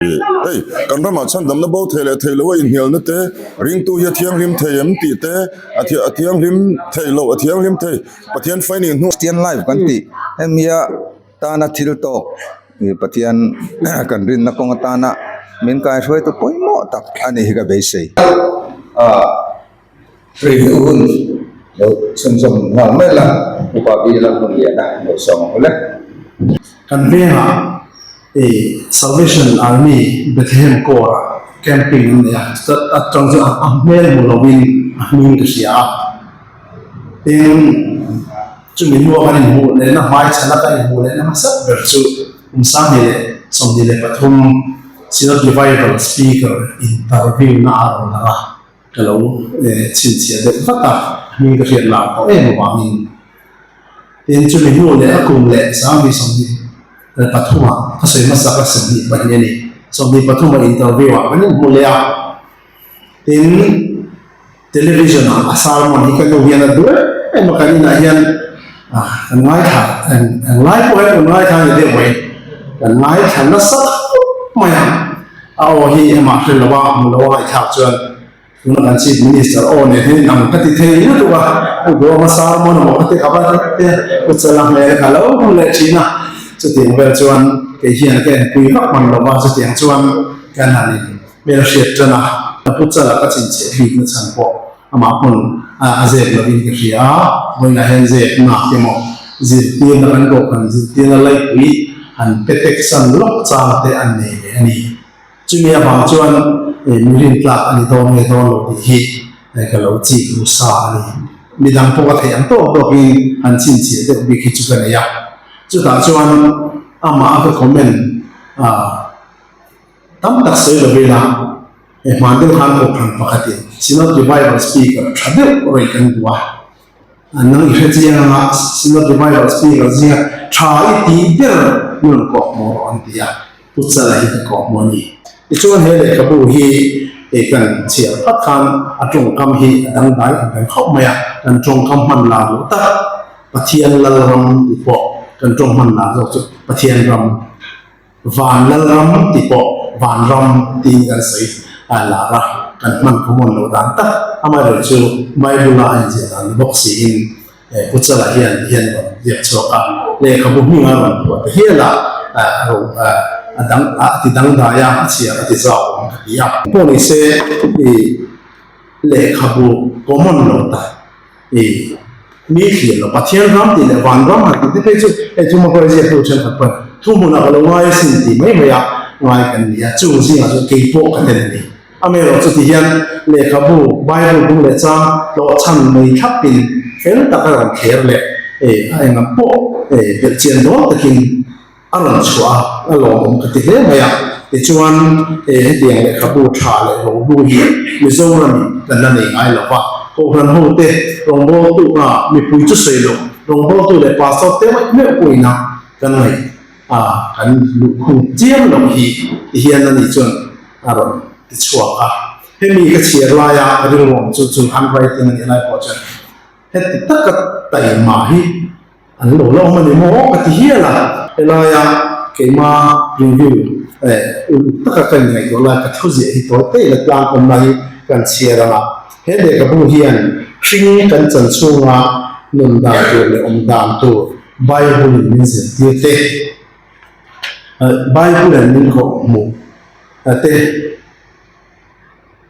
Hei, kan ramah chhandamna bo thei leh thei loa inhnialna te, ringtu hi a thianghlim thei em tih te, a a thianghlim thei loh, a thianghlim thei, Pathian faining hnuah. Christian life kan tih hemia tana thil tawk ih Pathian kan rinna kawng atana min kaihruaitu pawimawh tak a nih hi ka beisei. Review hun lo chhunzawm nghal mai la, Upa bi lam hun lian a lo sawm ang ule. Kan vengah ih Salvation Army Bethlehem Corps ah camping an nei a, chuta atang chu a hmel hmu lovin a hming ka hria a, tin chumi hnua kan inhmuh lehna hmaichhana kan inhmuh lehna hmasa ber chu kum 2023 Synod Revival Speaker interview na a rawn lang a. Ka lo chhinchhiah deuh vat a, hming ka hriat lar tawh em avangin. Tin, chumi hnu leh a kum leh 2023 ah ka sawi hmasa ka 22 a ni. 23 ah interview ah kan inhmu leh a, tin, television ah a sermon hi ka nu hian a duh em em a, kan inah hian kan ngaithla, eng lai pawh hian kan ngaithla a ni deuh mai, kan ngaithla nasa khawp mai a. A aw hi amah hre lo a, hmu lo a ngaihthlak chuan tuna kan Chief Minister aw nen hian inang ka ti thei lutuk a, Pu Duhawma sermon emaw ka ti khap a, te Pu Chala hmel kha lo hmu leh thin a, chutiang vel chuan kei hian ka enpui vak hman lo va, chutiang chuan kan han in hmel hriat tan a, Pu Chala ka chincheh bik na chhan pawh amah pawn a zep lovin ka hria a, vawiinah hian zep nak emaw zirtirna kan kohhran zirtirna laipui han pe tek san lawk chang te an nei ve a ni. Chumi avang chuan mi rintlak a ni dawn nge dawn lo tih hi ka lo chik ru sa a ni. Midang pawh ka theih ang tawk tawkin han chhinchhiah deuh bik hi chu ka nei a. Chutah chuan amah a ka comment a tam tak sawi lo ila he hman deuh khan kohhran pakhatin Synod Revival Speaker tha deuh rawih kan duh a. Nang i hre chiang anga Synod Revival Speaker zinga tha i tih ber nun kawh hmuh rawh an ti a, Pu Chala hi ka kawh hmuh a ni. Tichuan he lehkhabu hi kei kan chhiar phat khan a tawngkam hi a dangdai ang reng khawp mai a, kan tawngkam hman lar loh tak Pathian Lalram tih pawh kan tawng hman lar zawk chu Pathian ram Van Lalram tih pawh Vanram tiin kan sawi lar a, kan hman common loh dan tak. Amaherawhchu chu Bible-a a inziah dan ni bawk siin Pu Chala hian ti hian a rawn ziak chhuak a, lehkhabu hming a rawn phuah ta hial a, a dang a ti dangdai a, a chhiar a ti zau awm ka ti a. Pawh ni se i lehkhabu common lo tak I mi thlir lo, Pathian ram tih leh van ram han tih te phei chu hei thuma pawh ziaktu thenkhat pawn thuhmunah ka lo ngai asin tih mai mai a ngai kan ni a, chung zingah chuan kei pawh ka tel a ni. Amaherawh chu ti hian lehkhabu, Bible bung leh chang hlawhchhan mai thlapin fel taka rawn thler leh a engam pawh belhchian dawn takin A rawn chhuah a, a lawmawm ka ti hle mai a. Tichuan, hetiang lehkhabu tha leh rohlu hi Mizoramin kan la nei ngai lo va. Kohhran hote rawngbawltu a mipui chu sawi lo, rawngbawltu leh pastor te meuh meuh pawhin a kan ngaih a, kan luhkhung chiam loh hi ti hian ani chuan a rawn ti chhuak a. Hemi ka chhiar laia rilruam chu chung handwriting a nih lai pawh chuan heti taka taima hi An lo la awm a ni maw ka ti hial a, helaia keima review eh uluk taka ka inngaihtuah lai ka thu ziah hi tawi te ila tlang awm lai hi kan chhiar ang a, he lehkhabu hian hring kan chan chhunga nun dan tur leh awm dan tur Bible in min zirtir te, Bible in min kawh hmuh te.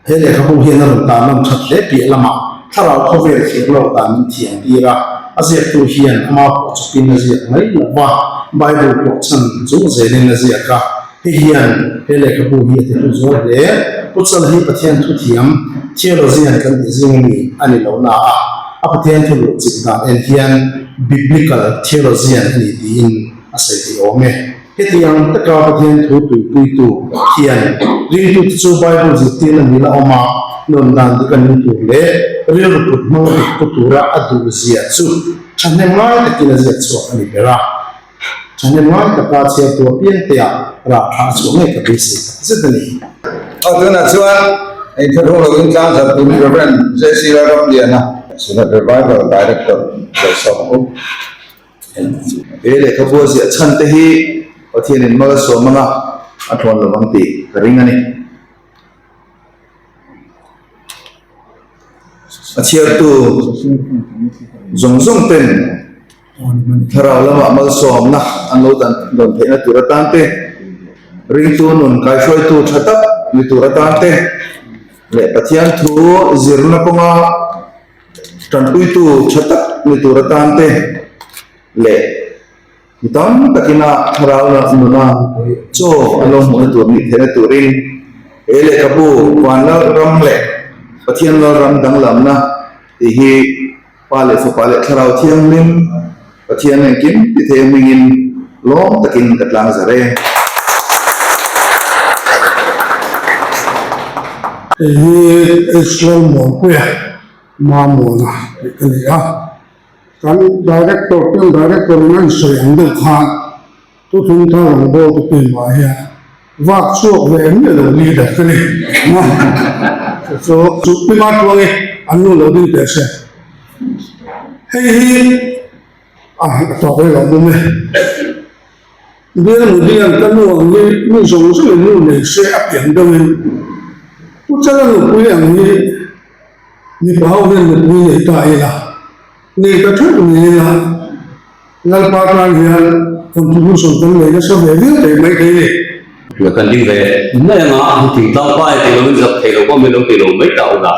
He lehkhabu hian a rawn tan lan that hle piah lamah thlarau khawvel thlir lawk dan min thiam tir a, a ziaktu hian ama pawh chawpin a ziak mai lo va, Bible pawh chhan chung zelin a ziak a, hei hian he lehkhabu hi a ti hlu zual hle. Pu Chala hi Pathian thu thiam, theologian kan tih zing ami a ni lo na a, a Pathian thu luh chilh dan en hian biblical theologian a ni tiin a sawi thei awm e. Hetiang taka Pathian thu tuipuitu hian ringtute chu Bible zirtirna mila awm a, nun dan dik a ning tur leh rilru put hmang dik pu tura a duh zia chu thahnem ngai takin a ziak chhuak a ni ber a. Thahnem ngai taka chhiartu apiangtea rah tha a chhuah ngei ka beisei tak zet a ni. A tunah chuan engthawk lovin tlangzarh turin Rev. JC Lalramliana, Synod Revival Director Lalsawm a awm. He lehkhabu a ziah chhan te hi Pathianin mal a sawm ang a. a thlawn lovang tih ka ring a ni. A chhiartu zawng zawng ten thlarau lamah malsawmna an lo dan dawn theihna tur atan te, ringtu nun kaihruaitu tha tak ni tur atan te leh Pathian thu zirna kawnga tanpuitu tha tak ni tur atan te leh Mi tam takin a thlarau lak nuna chaw an lo hmuhna tur nih theihna turin he lehkhabu Van Lalram leh Pathian Lalram danglamna tih hi Pa leh Fapa leh Thlarau Thianghlim Pathian engkim ti thei hmingin lawm takin ka tlang zar e. Hei hi Israel Muanpuia Mamawna tih ka ni a. Kan Director piang Director in a insawi ang deuh khan Thuthlung thar rawngbawltu pianmah hian vak chhuak ve miah lo leader ka ni a, chu chu chu Pima Tluangi an nu lo ding teh se. Hei hi a tawk rei lo bawm e. Bial Mudian ka nu ang hi mi zawng zawngin nu nei se a pian deuhin Pu Chala nupui ang hi Mipa ho hian nupui nei ta ila, nei ta theuh ni ila, Lalpa tan hian contribution kan nei nasa ve viau thei mai thei ni. Tuna kan ding ve mai anga an thingtlang pa e tih loin zak thei lo pawh min lo ti lo mai ta ula.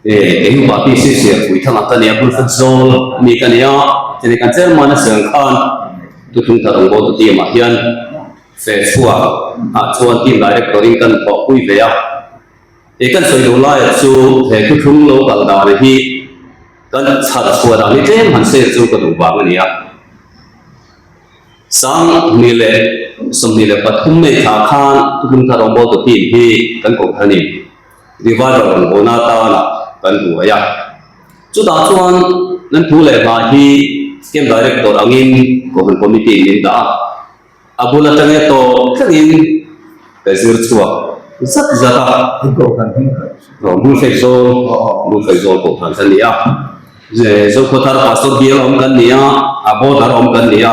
E kei hi party sisiah pui thangah ka nia Bulfat zawl mi ka nia chini kan chairman a siam khan tuthung thar ang bawltu team ah hian fe chhuak ah chuan team director in kan thawhpui ve a. He kan sawi duh laia chu he thuthlung lo kal dan hi kan chhar chhuah dan hi tlem han sel chu ka duh vang a ni a. 2023 May thla khan thuthlung thar rawngbawltu team hi kan koh a ni. Revival rawngbawlna atana kan ruai a. Chutah chuan nan thu leh hla hi Camp Director angin Kohhran Committee min dah a. A bul atanga tawh thlengin ka zir chhuak zat zat a. Aw, Bulfekzawl, Bulfekzawl kohhran ka ni a. Zokhawthar Pastor bial awm kan ni a, a border awm kan ni a.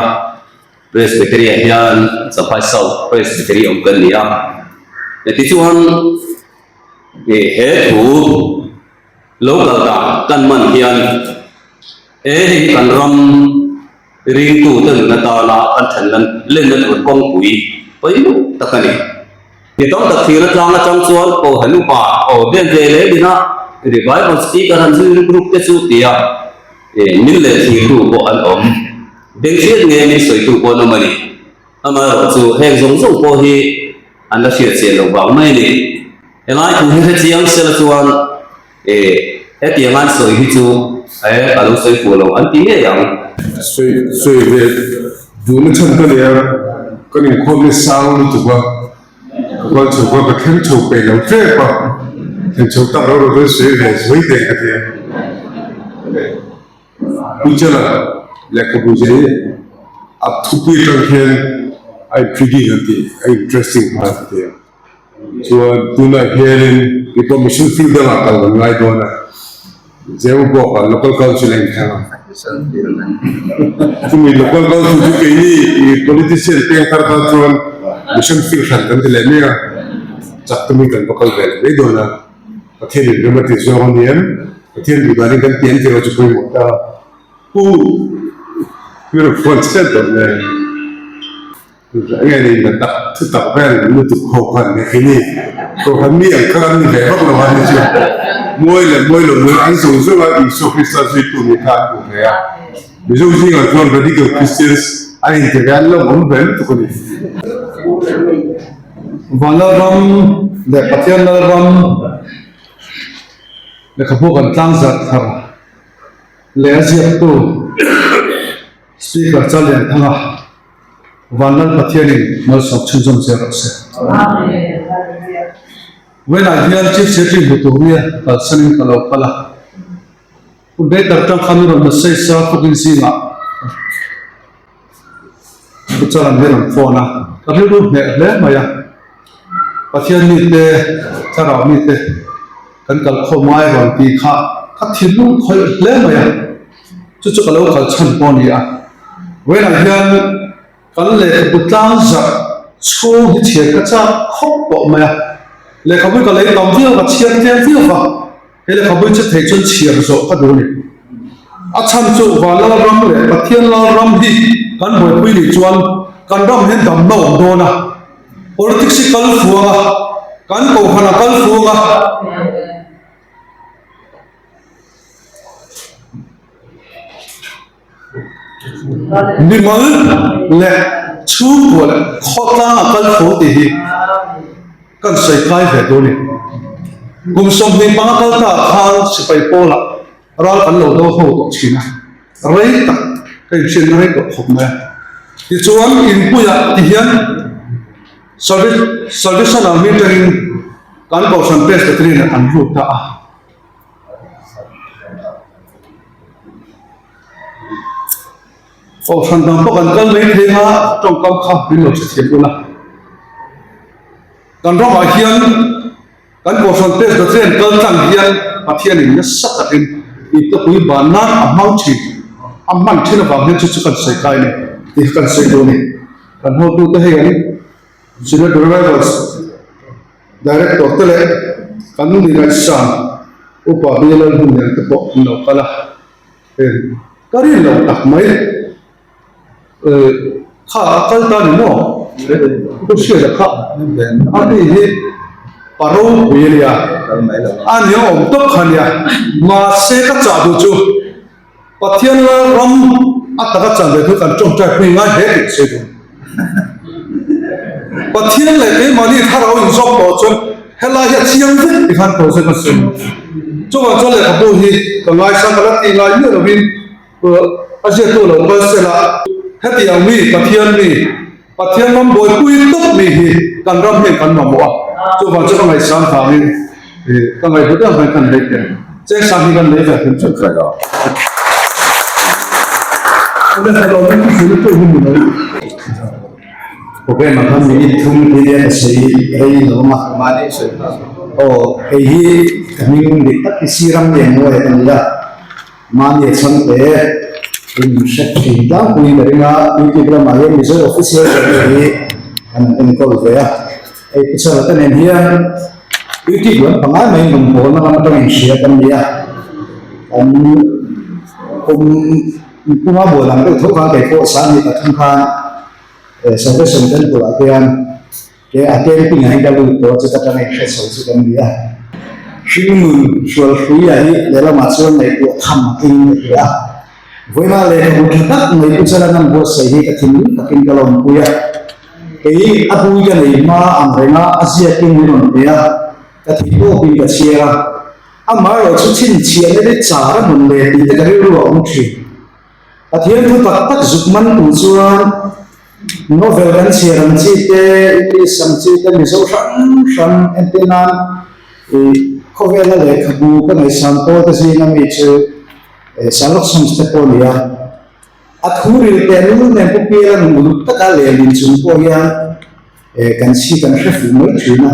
Presbytery ah hian Champhai South Presbytery awm kan ni a. Tichuan, he thu lo kal dan kan man hian he hei hi kan ram Ringtute nun atana kan then lan lenna tur kawngpui pawimawh tak a ni. Mi tam tak thirna tlang atang chuan Kohhran upa aw vel ve leh ding a, revival speaker han zui ruk ruk te chu tia min leh thirtu pawh an awm. Bengchhiat nge min sawitu pawh an awm a ni. Amaherawh chu heng zawng zawng pawh hi an la hriat chian loh vang mai a ni. Helai thu hi hrechiang sela chuan e hetiang an sawi hi chu e a lo sawi fuh lo an ti ngei ang. Sawi sawi ve duhna chhan ka nei a, kan inkhawm hi sang lutuk a, ka kal chho kha ka thleng chho peih lo tep a, thleng chho tak ro ro chuan sawi ve sawi teh ka ti a. Puichela lehkhabu zia hi a thupui atang hian a intriguing an tih a interesting nghal ka ti a. Chuan tunah hianin keipawh mission field dangah kal kan ngai dawn a, Zemabawkah local council a inthlang a. Chumi local council chu keini politician peng thar tan chuan mission field hran kan ti leh mai a, chak tumin kan va kal ve leh mai dawn a. Pathian in rem a ti zawng a ni em? Pathian duh danin kan ti an tih erawh chu pawimawh ta. Pu Miraphone chhiat deuh nen. Enge ni na tak thu tak vel lutuk ho khan ni khi ni kohhran mi ang kha an ni ve vak lo a ni chu mawi leh mawi lo nui an zawng zawng a Isua Krista zuitu ni kha an duh ve a Mizo zingah chuan Radical Christians an inti ve an lo awm ve lutuk a ni. Vanlalram leh Pathian Lalram lehkhabu kan tlangzarh thar leh a ziaktu Speaker Challianthanga Vanlal Pathianin malsawm chhunzawm zel rawh se. Vawiinah hian Chief Secretary hmu tur nia kalsanin ka lo kal a. Pu Baker tang khan i rawn message a tukin zingah Pu Chalan hi rawn phone a. Ka rilru hneh hle mai a. Pathian mite, Thlarau mite kan kalkhawm ngai rawn tih kha ka thinlung khawih hle mai a. Chu chu ka lo kal chhan pawh a ni a. Vawiinah hian kan lehkhabu tlang zarh Chhung hi chhiar ka chak khawp tawh mai a, lehkhabu ka lei tam viau, ka chhiar tlem viau va, he lehkhabu hi che theih chuan chhiar zawh ka duh a ni. A chhan chu Vanlal ram leh Pathian lal ram hi kan buaipui nih chuan kan ram hian damna awm dawn a, politics hi kal fuang a, kan kohhran a kal fuang a. Mimal leh chhungkua leh khawtlang a kal fo tih hi kan sawi kai ve dawn a ni. Kum 25 kal ta ah khan sipai pawlah ral kan lo do ho tawh thin a, rei tak ka inhriatna rei tawh khawp mai a. Tichuan inpuiah tihian Salvation Army tangin kan Kohhran Presbyterian ah an lut ta a. Kohhran dang pawh kan kal mai thei a, tawngkam kha min lo hrethiam ula. Kan ramah hian kan Kohhran Presbyterian kal tlang hian Pathianin nasa takin Iptapui ban nan a hmang thin, a hman thin avang hian chu chu kan sawi kai a ni tih kha kan sawi dawn a ni. Kan hotute hei an Senior Drivers Director te leh kan ni ngaihsan Upa Bialal Hmunlian te pawh an lo kal a, heng ka rin lo tak mai kha a kal ta ni maw? Pu Hriata kha a ni hi pa ropui a nia, a ni a awm tawp kha a nia, mahse ka chah duh chu Pathian lal ram a taka chan ve thu kan tawngtai pui ngai hle tih sawi dawn. Pathian leh keimahni thlarau inzawm tawh chuan helai hi a chiang vek ti khan tawh zawk a sawi. Chuvang chuan lehkhabu hi ka ngaisang ka la tih ngai miah lovin a ziaktu lo kal sela hetiang mi Pathian mi Pathian ram buaipui tawp mi hi kan ram hian kan mamawh a, chuvang chu ka ngaihsang vangin ka ngaihhlut em vangin kan lei teh chengsang hi kan lei ve hrim hrim teh lo. Programme ah khan minute thum hi nia ka sawi rei lo ang a. Aw hei hi ka hming dik tak hi Siram Lianmawia ka ni a. Mahni a chhang te in hre thin tlangpui ka ring a, YouTube lamah hian Mizo Official channel hi kan enkawl ve a, hei Pu Chhala te nen hian YouTube lam pangai mai rawngbawlna lam atang inhria kan ni a, kan kum puma bual ang deuh tho khan kei pawh 23 khan Salvation Temple ah hian He a camping ah hi ka lut tawh chu ka tang inhre chho chu kan ni a. Hringnun hrualhruia hi lehlamah chuan ngaihtuah tham a tling ka ti a. Vawiina lehkhabu tha tak mai Pu Chalan an buatsaih hi ka thinlung takin ka lawmpui a. Kei a bui ka nei hma ang renga a ziakin min rawn pe a, ka thi tawpin ka chhiar a. Amaherawh chu chhinchhiahna hi char a hmun leh tih te ka rilru a awm thin. Pathian thu tak tak zuk man tur chuan novel kan chhiar ang chi te, English ang chi te, Mizo hrang hrang entir nan ih khawvela lehkhabu ka ngaihsan pawl te zinga mi chu Sherlock Holmes te pawh a ni a. A thu ril teh lul nen pawh pial a nung uluk taka lehlin chung pawh hian kan chhi kan hre fuh mai thin a.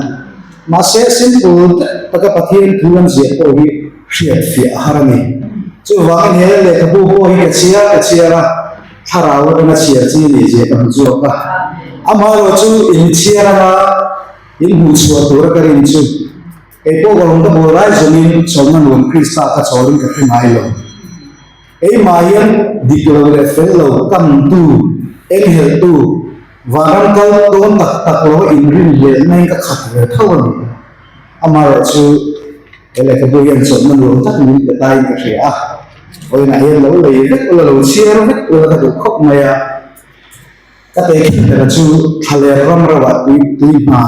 Mahse simple taka Pathian thu an ziah pawh hi hriat fiah a har a ni. Chuvangin he lehkhabu pawh hi ka chhiar ka chhiar a, thlarau atanga chhiar chi ni zia ka hmu chhuak a. Amaherawh chu in chhiar anga in hmuh chhuah tura ka rin chu kei pawh ka rawn ka bawl lai zawngin chawlhna nuam Krista ka chawlin ka hre ngai lo. Keimah hian dik lo leh fel lo kamtu, enghelhtu, vanram kal dawn tak tak lo inrin lehna in ka khat ve tho a ni. Amaherawh chu he lehkhabu hian chawlhna nuam tak min pe tain ka hria a, vawiinah hian lo lei vek ula, lo chhiar vek ula ka duh khawp mai a. Ka tehkhin bera chu thlaler ram rauh ah tui tui hna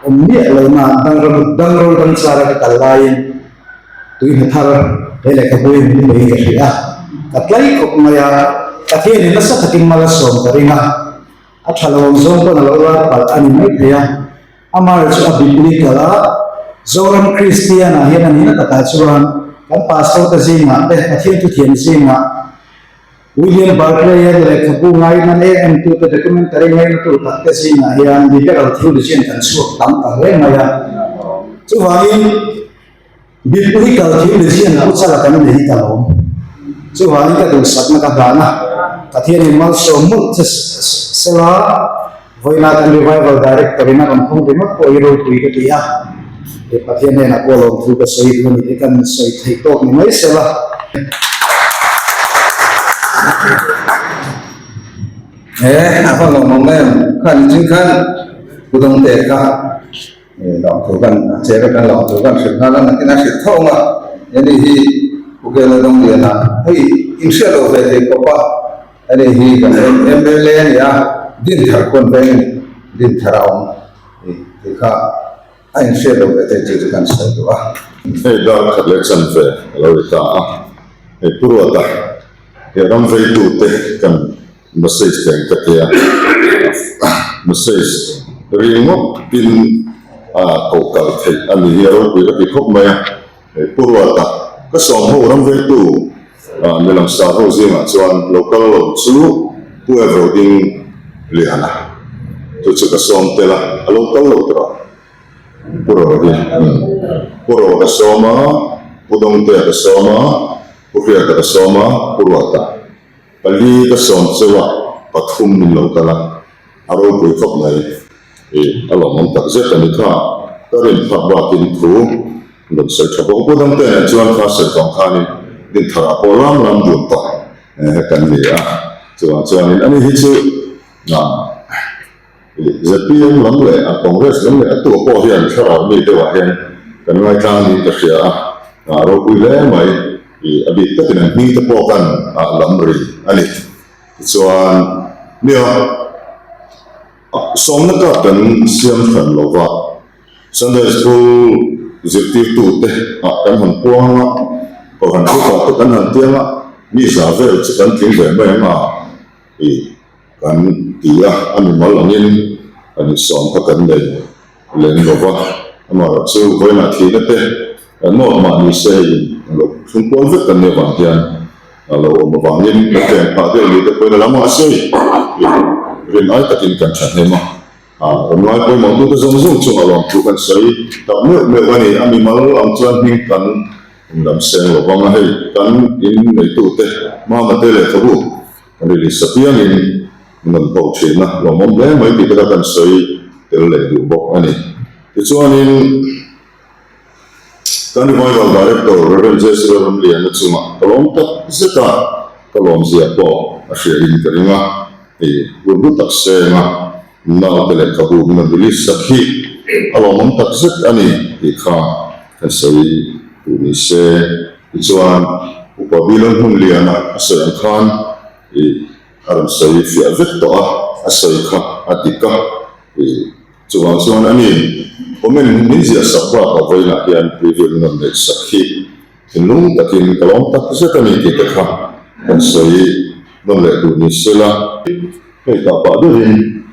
awm miah lo na dangro dangro dangchara ka kal laiin tui hna thar he lehkhabu in min lei ka hria a, ka tlai khawp mai a, Pathian in nasa takin mal a sawm ka ring a, a tha lo ang zawng pawn a lo lar palh a ni mai thei a, amaherawh chu a biblical a, Zoram Kristian ah hian a nihna takah chuan kan pastor te zingah te Pathian thuthiam zingah William Barclay-a lehkhabu ngaina leh entute documentary ngainatu takte zingah hian liberal theologian kan chhuak tam ta hle mai a. Chuvangin biblical theologian pu chala kan nei hi ka lawm. Chuvangin ka duhsakna ka hlan a, Pathianin malsawm mawlh che sela. Vawiinah kan Revival Director in a rawn hawng ringawt pawh hi ropui ka ti a, he Pathian hnenah pawh lawmthu ka sawi duh a ni te kan sawi theih tawk ni mai sela. He a va lawmawm em? Khan nichin khan Kudawngte kha lawmthu kan a che vek a, lawmthu kan hrilh nghal a, nakin a hrilh tho ang a, heni hi Pu Kela Dawngliana hei inhriat loh ve thei khawp a. Ani hi kan mla a ni a, Dinthar khawn veng a ni, Dinthar a awm i tih kha a inhriat loh ve te chu kan sawi duh a. Hei dar khat leh chanve a lo ri ta a, hei Pu Ruata he ram veitute kan message teng ka tia, message ringawtin a koh kal theih a ni hi a ropui ka ti khawp mai a. Hei Pu Ruata ka sawm ho ram veitu milam sar ho zingah chuan lo kal lo chu Pu Evro ding lian a, chu chu ka sawm tel a, a lo kal lo tawh a Pu Ro hi Pu Ro ka sawm a, Pu Dawngtea ka sawm a, Pu Hriata ka sawm a, Pu Ruata pali ka sawm cheu a, pathum min lo kal a, a ropui khawp mai. I a lawmawm tak zet a ni kha, ka rin phak bakin thu rawn sawi tha bawk. Pu Dangte nen chuan kha sawi vang khanin Dintharah pawh lam lam dun tawh kan ni a, chuvang chuanin ani hi chu zpm lam leh a Congress lam leh a tu pawh hian thlarau mi deuhah hian kan ngaitlang niin ka hria a, a ropui hle mai. I a bik takin an hming te pawh kan lam ri a ni. Tichuan nia. Sawmna kar kan siam hran lo va, Sunday School zirtirtute ah kan han puang a, Kohhran thupah te kan han tiang a, mi za vel chu kan tling ve mai ang a i kan ti a, a mimal angin kan insawm kha kan nei lem lo va, amaherawhchu vawiinah thihna te nawt mah ni se hei in lo thlung kual vek kan nih avang hian a lo awm avangin ka tlem phah deuh ni te pawhin a lam ah sawi i rin ai takin kan thahnem a, rawn ngai pawimawh tute zawng zawng chungah lawmthu kan sawi tak meuh meuh a ni, a mimal ang chuan hming kan lam seng lo vang a, hei kan in neitute hmama te lehkhabu kan release apiangin min rawn ho thin a, lawmawm hle mai tih te kha kan sawi tel leh duh bawk a ni. Tichuanin. Kan Revival Director Rev. Jesse Lalramliana chungah ka lawm tak zet a, ka lawmzia pawh a hria in ka ring a, hei hun hlu tak seng a naute lehkhabu min rawn release sak hi a lawmawm tak zet a ni tih kha kan sawi duh ni se. Tichuan Upa Bilon Hmunliana a sawi ang khan ih a rawn sawi fiah vek tawh a, a sawi kha a dik a, ih. Chuvang chuan a ni, comment min ziah sak bak a vawiinah hian preview min rawn neih sak hi thinlung takin ka lawm tak zet a ni tih te kha kan sawi nawn leh duh ni se la. Hei tah pah deuhin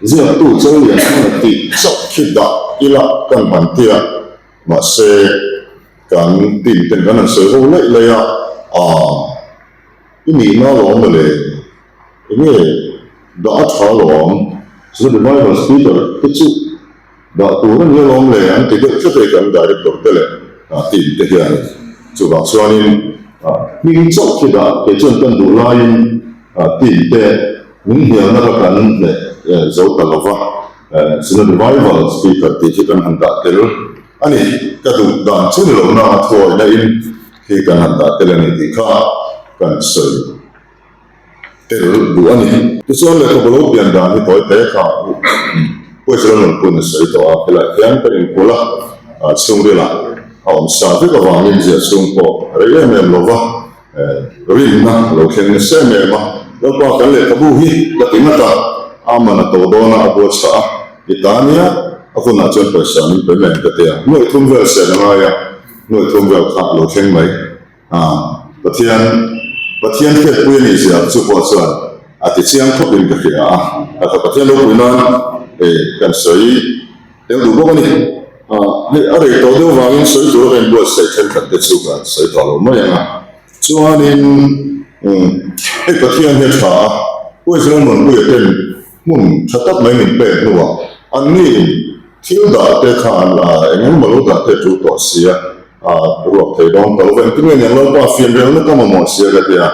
ziaktu Cholian hmana tih chauh khi dah ila kan han ti a, mahse kan team ten kan han sawi ho laih laih a, i nihna alawm mawle. Enge dah a tha alawm, chu revival speaker te chu dah tur a ni alawm le an ti deuh tlat e kan director te leh team te hian chuvang chuanin hming chauh khi dah kei chuan kan duh laiin team te min hnialna kha kan hneh zo ta lova chuna revival speaker tih khi kan han dah tel a ni ka duh dan chu ni lohna a thuawihna in khi kan han dah tel a ni tih kha kan sawi. Tel duh a ni. Tichuan lehkhabu lo pian dan hi tawi te kha Puaizawla nunpuiin a sawi tawh a, helaiah hian kan inkulh a, chhungrilah a awm sa vek avangin ziah chhung pawh a rei em em lo va, rinna a lo thleng nasa em em a. Lalpa kan lehkhabu hi ka ti ngat a, a man a to dawn a, a bua chhah a, i ta nia, a hunah chuan pawisa min pe mai ang ka ti a, nuaih thum vel sen a ngai a, nuaih thum vel kha a lo thleng mai. A, Pathian, Pathian hriatpui a nih zia chu pawh chuan a ti chiang khawpin ka hria a, a tha Pathian ropui nan e kan sawi tel duh bawk a ni. A, hei a rei tawh deuh vangin sawi tura ka inbuatsaih thenkhat te chu ka sawi tawh lo mai ang a. Chuanin, umm, hei Pathian hi a tha a, Israel nunpuia ten hmun tha tak mai min pek hnuah anni thil dah te kha an la eng eng emaw lo dah te a tul tawh sia, A ruak thei dawn ta lo va, engtin nge niang Lalpa fianrialna ka mamawh sia ka ti a,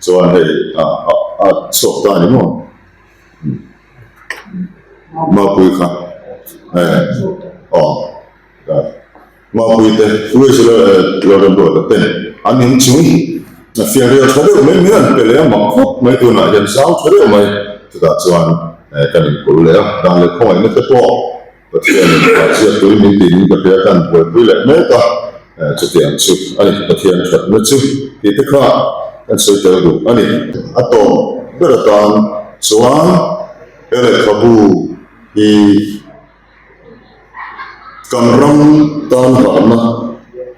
chuan hei a chhuak ta a ni maw? Mapui kha eh aw Mapui te Louis Lalremruata ten an in chung fianrial tha deuh mai mai an pe leh a mak khawp mai tunah hian zau tha deuh mai chutah chuan kan inkulh leh a dan leh khawngaihna te pawh Pathianin hmaichhiat tui min tiin ka hria kan buaipui leh mek a, chutiang chu a ni, Pathian thatna chu tih te kha kan sawi tel duh a ni. A tawp ber atan chuan he lehkhabu hi kan ram tan harhna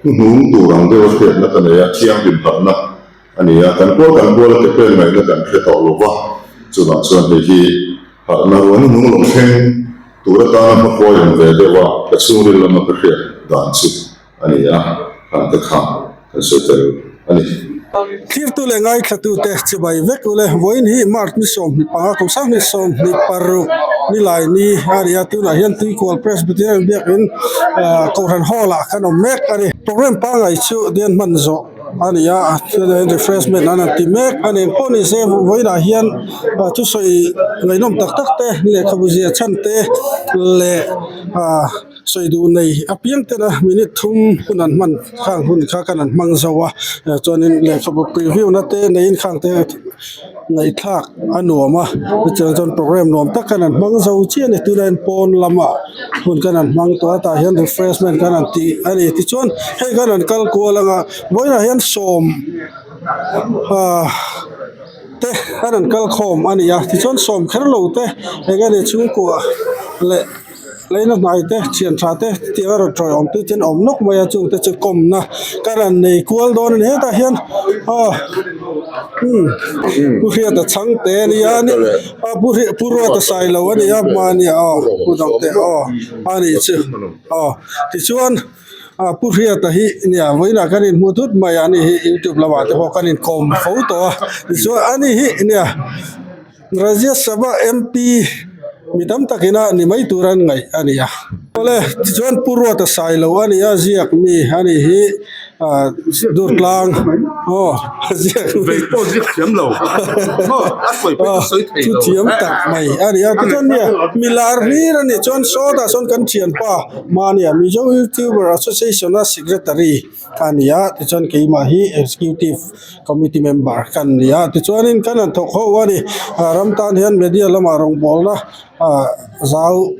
hnuhnung tur ang deuha hriatna ka nei a, thianghlim harhna a ni a, kan kual kan kual a ke pen ngaihna kan hre tawh lo va, chuvang chuan hei hi harhna ruan hnung lo thleng tur atana hmakhawi awm ve deuh a, ka chhungril lama ka hriat dan chu a ni a, han te kha kan sawi tel a ni. Thirtu leh ngaithlatute chibai vek ule, vawiin hi March ni 25 kum 2026 nilai ni a ni a, tunah hian Tuikual Presbyterian Biakin Kohhran Hall ah kan awm mek a ni. Programme pangngai chu dian hman zawh. a ni a chuan refreshment an han ti mek a ni engpawh ni se vawiinah hian thusawi ngaihnawm tak tak te lehkhabu zia chhan te leh ah sawi duh nei apiang tena minute thum hun an hman khang hun kha kan han hmang zo a chuanin lehkhabu preview na te neiin khang te. Ngaihthlak a nuam a chutiang chuan programme nuam tak kan han hmang zo chiah a ni tunah hian pawn lamah hun kan han hmang tawh a tah hian refreshment kan han tih a ni tichuan hei kan han kal kual ang a vawiinah hian sawm ah te an han kal khawm a ni a tichuan sawm kher lo te eng nge ni chhungkua leh. Leina hnai te thian tha te tiang a rawn tawi awm tui ten a awm nawk mai a chung te chu kawmna ka rawn nei kual dawn a ni hetah hian aw umm pu Hriata chhangte a nia a pu Hri pu Ruata Sailo a nia hmania aw pu Dangte aw a nih chu aw tichuan ah pu Hriata hi nia vawiinah kan inhmu thut mai a ni hi youtube lamah te pawh kan inkawm fo tawh a tichuan a ni hi nia. Rajya Sabha MP mi tam takina ni mai tur an ngaih a ni a. Awle, tichuan Pu Ruata Sailo a ni a, ziak mi a ni hi ah Durtlang aw ziak mi. Vei pawh ziak thiam lo maw a sawi pawh ka sawi thei lo. Thu thiam tak mai a ni a, tichuan nia mi lar hlir a ni chuan sawtah sawn kan thianpa Mania Mizo Youtuber Association a Secretary a ni a tichuan keimah hi executive committee member ka ni a tichuanin kan han thawk ho a ni ah ram tan hian media lamah rawngbawlna ah zau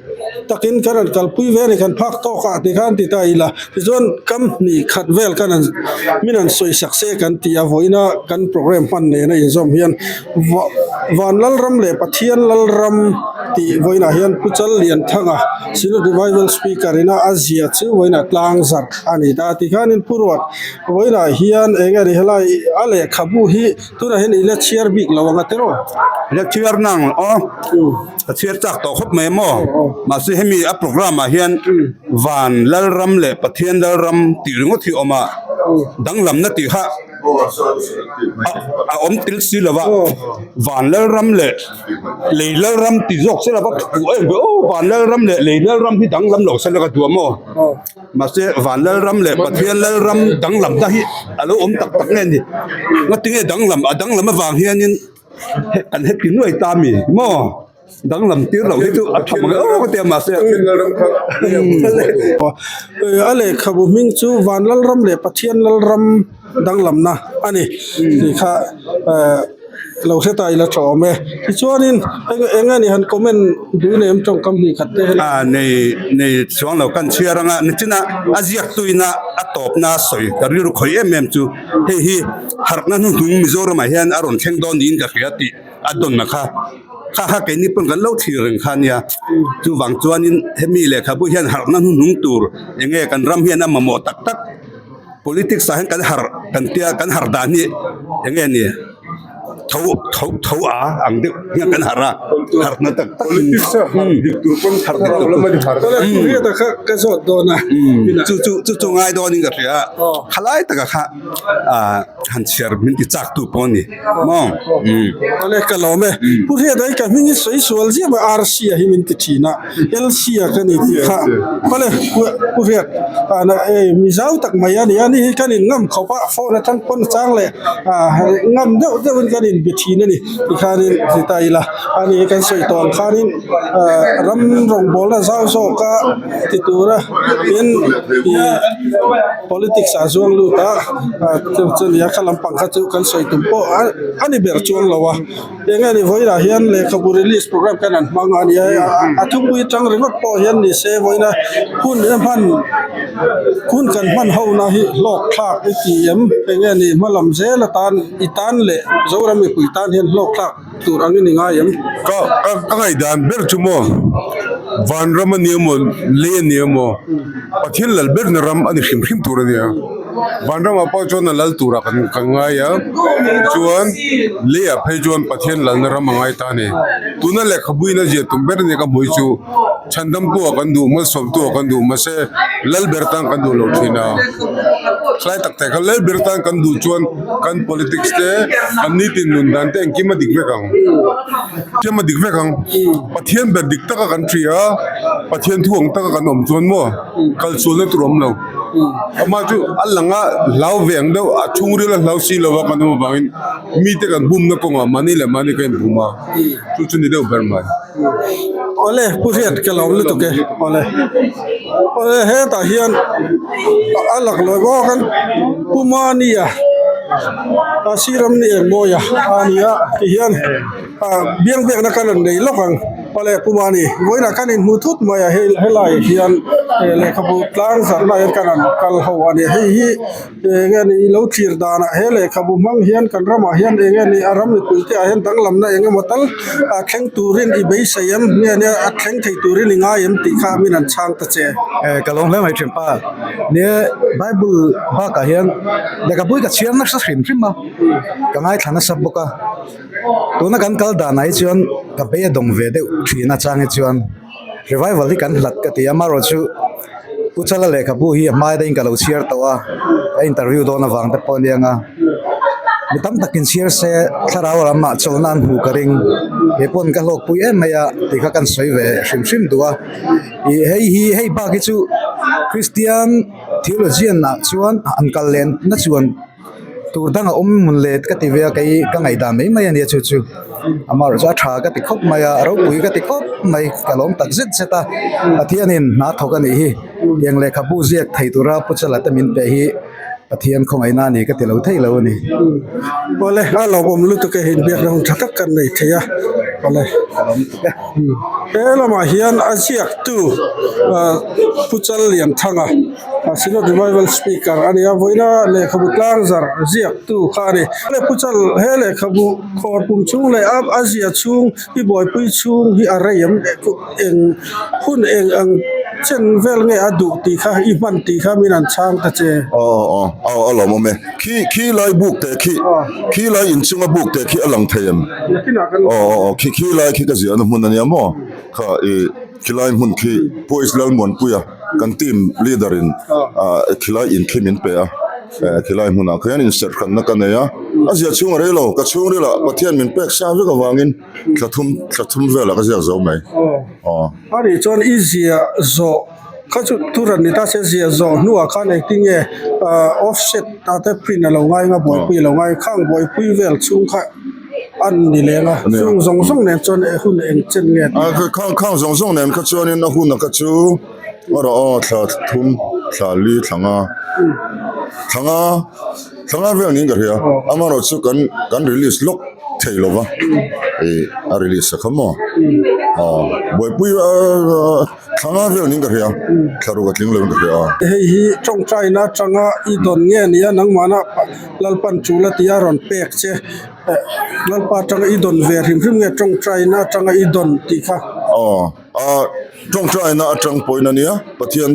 takin kan han kalpui ve a ni kan phak tawk ah tikhan ti ta ila tichuan kam hnih khat vel kan han min han sawi sak se kan ti a vawiina kan programme hman nena inzawm hian van lalram leh Pathian lalram tih vawiinah hian Pu Challianthanga Synod Revival Speaker ina a zia chu vawiinah tlang zarh a ni ta tikhanin Pu Ruat vawiinah hian eng nge ni helai a lehkhabu hi tunah hian i la chhiar bik lo ang a tiraw? I la chhiar nang aw ka chhiar chak tawh khawp mai maw mahse hemi a programme ah hian van Lalram leh Pathian Lalram tih ringawt hi a awm a danglamna tih kha a awm tel si lo va van Lalram leh lei Lalram tih zawk se la va duh em ve aw van Lalram leh lei Lalram hi danglam lo se la ka duh a maw. Mahse, Van Lalram leh Pathian Lalram danglamna hi a lo awm tak tak nge ni? Ngatinge danglam? A danglam avang hianin kan heti nuai ta mi maw? Danglam tir loh hi chu a tha mang em ka ti a mahse. A lehkhabu hming chu Van Lalram leh Pathian Lalram danglamna a ni tih kha lo hre ta ila tha awm e. Tichuanin eng eng nge ni han comment duh nei em tawngkam hnih khat te hian. A nei nei chuang lo kan chhiar anga nichina a ziak tuina a tawpna a sawi ka rilru khawih em em chu hei hi harhna hnuhnung Mizoramah hian a rawn thleng dawn niin ka hria tih a dawnna kha kha kha keini pawn kan lo thlir reng kha nia chuvang chuanin hemi lehkhabu hian harhna hnuhnung tur eng nge kan ram hian a mamawh tak tak. Politics ah hian kan harh kan tia kan harh dan hi eng nge ni tho tho tho a ang deuh hian kan harh a harh na tak tak in harh dik tur chu chu chu chu ngai dawn in ka hria a khalai taka kha ah han chhiar min ti chak tu pawh a ni maw awle ka lawm e pu hriat ai ka hming hi sawi sual ziah mai RC a hi min ti thin a. Elsia ka ni tih kha awle pu Hriat ei mi zau tak mai a ni a ni hi kan in ngam khawp a phone atang pawn a chang leh ah ngam deuh deuh in kan in. be thin a ni tikhanin ti ta ila a ni kan sawi tawh ang khanin ram rawngbawlna zau zawka ti tura tin ih politics ah zuang lut a chu chu nia kha lampang kha chu kan sawi tum pawh a ni ber chuang lo a. Eng nge ni vawiinah hian lehkhabu release program kan an hmang a ni a, a thupui atang ringawt pawh hian ni se vawiina hun a hman hun kan hman ho na hi hlawk thlak i ti em? Eng nge ni hma lam zel atan i tan leh Zoram mipui tan hian hlawk thlak tur angin i ngai em? Ka ka ka ngaihdan ber chu maw vanram a ni emaw lei a ni emaw Pathian lal berna ram a ni hrim hrim tur a nia. Vanramah pawh chuan a lal turah kan kan ngai a, chuan leiah phei chuan Pathian lalna ram a ngai ta a ni. Tuna lehkhabuin a ziah tum ber nia ka hmuh hi chu chhandamtu-ah kan duh, malsawmtu-ah kan duh mahse lal ber tan kan duh lo thin a. Thlai tak tak kha lal ber tan kan duh chuan kan politics te, kan nitin nun dan te engkim a dik vek ang. Engkim a dik vek ang. Pathian ber dik taka kan hria a, Pathian thu ang taka kan awm chuan maw kalsualna tur a awm lo. Amah chu a lang a hlau ve ang deuh a chhungril a hlau si lova kan awm avangin mite kan bumna kawngah mahni leh mahni ka inbum a chu chu ni deuh ber mai. Awle Pu Hriat ka lo lutuk e awle awle hetah hian a lak lawih bawk a kan Pu Mania a sir am ni eng mawi a a ni a tihian. Biang biakna kan rawn nei lawk ang. Awle Pu Mani, vawiinah kan inhmu thut mai a, hei helaiah hian lehkhabu tlang zarhna hian kan rawn kal ho a ni. Hei hi eng nge ni i lo thlir danah he lehkhabu hmang hian kan ramah hian eng nge ni a ram mipuite ah hian danglamna eng emaw tal a thleng turin i beisei em nge nia a thleng thei turin i ngai em tih kha min an chhang ta che. Ka lo hle mai thin pa. Nia Bible bakah hian lehkhabu hi ka chhiar nasa hrim hrim a, ka ngaithla nasa bawk a. Tuna kan kal danah hi chuan ka bei a dawng ve deuh thin a chang hi chuan revival hi kan hlat ka ti a amaherawh chu Pu Chala lehkhabu hi a hmai daihin ka lo chhiar tawh a ka interview dawn avang te pawh a nia ang a mi tam takin chhiar se thlarau lamah chawlhna an hmuh ka ring kei pawn ka hlawkpui em mai a tih kha kan sawi ve hrim hrim duh a ih hei hi hei bak hi chu Christian theologian ah chuan an kal len na chuan. Tur dang a awm hmun let ka ti ve a kei ka ngaihdan mai mai a nia chu chu amaherawh chu a tha ka ti khawp mai a a ropui ka ti khawp mai ka lawm tak zet zet a Pathianin hna thawk a nih hi tiang lehkhabu ziak thei tura Pu Chala te min pe hi Pathian khawngaihna a ni ka ti lo thei lo a ni. Awle a lawmawm lutuk e inbiakna hun tha tak kan nei thei a awle ka lawm lutuk e. He lamah hian a ziaktu Pu Chal Lianthanga. Synod Revival Speaker a ni a, vawiina lehkhabu tlangzar ziaktu kha a ni. He Pu Chal he lehkhabu khawr pum chhung leh a a zia chhung i buaipui chhung hi a rei em eng hun eng ang chen vel nge a duh tih kha i hman tih kha min an chhang ta che. Aw aw aw a lawmawm e. Khi khi lai buk teh khi khi lai inchunga buk teh khi a lang thei em? Aw aw aw khi khi lai khi ka ziahna hmun a nia maw? Kha i khilai hmun khi Pu Israel Muanpuia kan team leader in khilai in khi min pe a khilai hmunah khian inserh hranna ka nei a a ziah chhung a rei lo ka chhungril ah Pathian min pek sa vek avangin thla thum thla thum velah ka ziak zo mai aw. A nih chuan i ziah zawh kha chu thuran ni ta se ziah zawh hnuah khan engtin nge offset ah te print a lo ngai ang a buaipui a lo ngai khang buaipui vel chhung kha a ni leng a chung zawng zawng nen chuan hun eng chen nge a khang khang zawng zawng nen kha chuanin a hun a kha chu a rawh aw thla thum thla li thla nga thla nga thla nga vel niin ka hria amaherawh chu kan kan release lawk thei lo va ih a release a kha maw aw buaipui thla nga vel niin ka hria thla ruk a tling lo in ka hria a. Hei hi tawngtaina atanga i dawn nge nia nangmahna Lalpan tul a ti a rawn pek che. Lalpa atanga i dawn ve hrim hrim nge tawngtaina atanga i dawn tih kha. Aw a tawngtaina atang pawhin a nia Pathian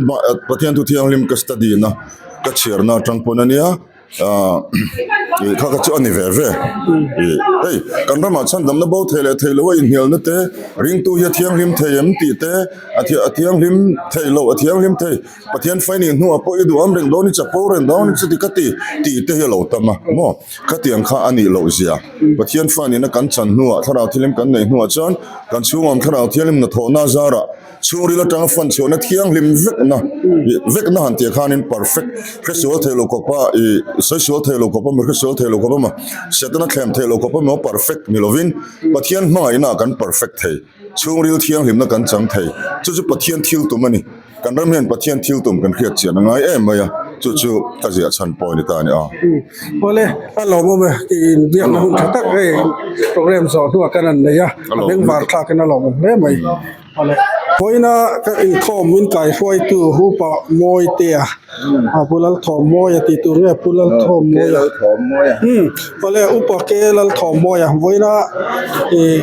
Pathian thu thianghlim ka study na ka chhiarna atang pawhin a nia ah ih kha kha chu a ni ve ve ih hei kan ramah chhandamna bo thei leh thei lo a inhnialna te ringtu hi a thianghlim thei em tih te a thianghlim thei lo a thianghlim thei. Pathian fai nih hnuah pawh i duham reng dawn i chapo reng dawn i chuti ka ti tih te hi a lo tam a maw khatiang kha a nih loh zia Pathian fa nihna kan chan hnuah thlarau thianghlim kan neih hnuah chuan kan chhungawm thlarau thianghlim hnathawhna zarah chhungril atanga fan chhuahna thianghlim vekna. Vekna han tih khanin perfect hresual thei lo khawpa ih sawi sual thei lo khawpa mi hresual thei lo khawpa maw Setana thlem thei lo khawpa maw perfect ni lovin Pathian hmangaihna ah kan perfect thei. Chhungril thianghlimna kan chang thei. Chu chu Pathian thil tum a ni. Kan ram hian Pathian thil tum kan hriat chian a ngai em mai a, chu chu ka ziah chhan pawh a ni ta a ni a. Awle, a lawmawm e tiin biakna hun tha tak hei program zawh hnuah kan han nei a, a bengvar thlakin a lawmawm hle mai. Awle, vawiina ka inkhawm min kaihruaitu Upa Mawitea, Pu Lalthawmmawia tih tur nge Pu Lalthawmmawia? Awle, Upa K Lalthawmmawia vawiina ih.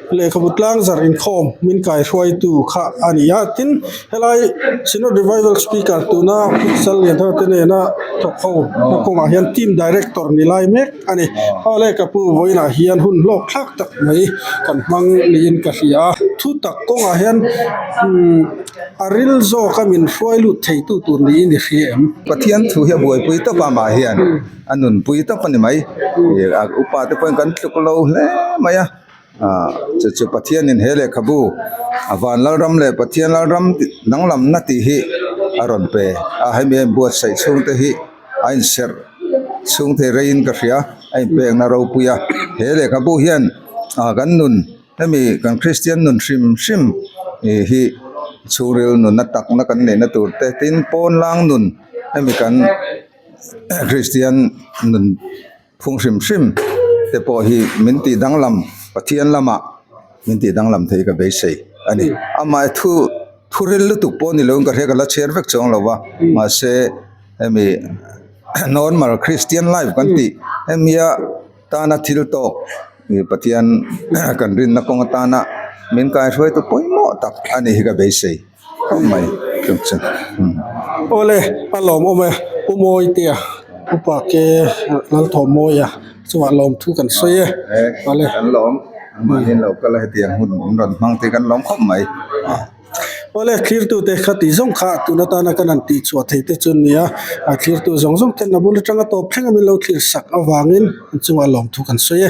Lehkhabu tlangzarh inkhawm min kaihruaitu kha a ni a, tin helai Synod Revival Speaker tuna Sal Lianthar te nena thawk ho na kawngah hian Team Director ni lai mek a ni. A lehkhabu vawiinah hian hun hlawk thlak tak mai kan hmang niin ka hria a, thu tak kawngah hian umm a ril zawka min hruai lut theitu tur niin i hria em? Pathian thu hi a buaipui tawp a amah hian. A nunpui tawp a ni mai a upa te pawhin kan tluk lo hle mai a ah chu chu Pathianin he lehkhabu a van lalram leh Pathian lalram danglamna tih hi a rawn pe a hemi a inbuatsaih chhung te hi a inserh chhung thei reiin ka hria a inpekna ropui a he lehkhabu hian ah kan nun hemi kan Kristian nun hrim hrim ih hi chhungril nunna takna kan neihna tur te tin pawnlang nun hemi kan. Kristian nun phung hrim hrim te pawh hi min tih danglam Pathian lamah min tih danglam thei ka beisei a ni. Amah thu thu ril lutuk pawh ni loin ka hria ka la chhiar vek chuang lo va mahse hemi normal Christian life kan tih hemia tana thil tawk Pathian kan rinna kawng atana min kaihruaitu pawimawh tak a ni hi ka beisei. Khawp mai tluk chu. Awle a lawmawm e Pu Mawitea Upa ke Lalthawmmawia chungah lawmthu kan sawi e. Awle kan lawm mahni lo kal a hetiang hun an rawn hmang te kan lawm khawp mai. Awle thlirtute kha tih zawng kha tun atana kan han tih chhuah thei te chu nia a thlirtu zawng zawng ten a bul atanga tawp thleng a min lo thlir sak avangin an chungah lawmthu kan sawi e.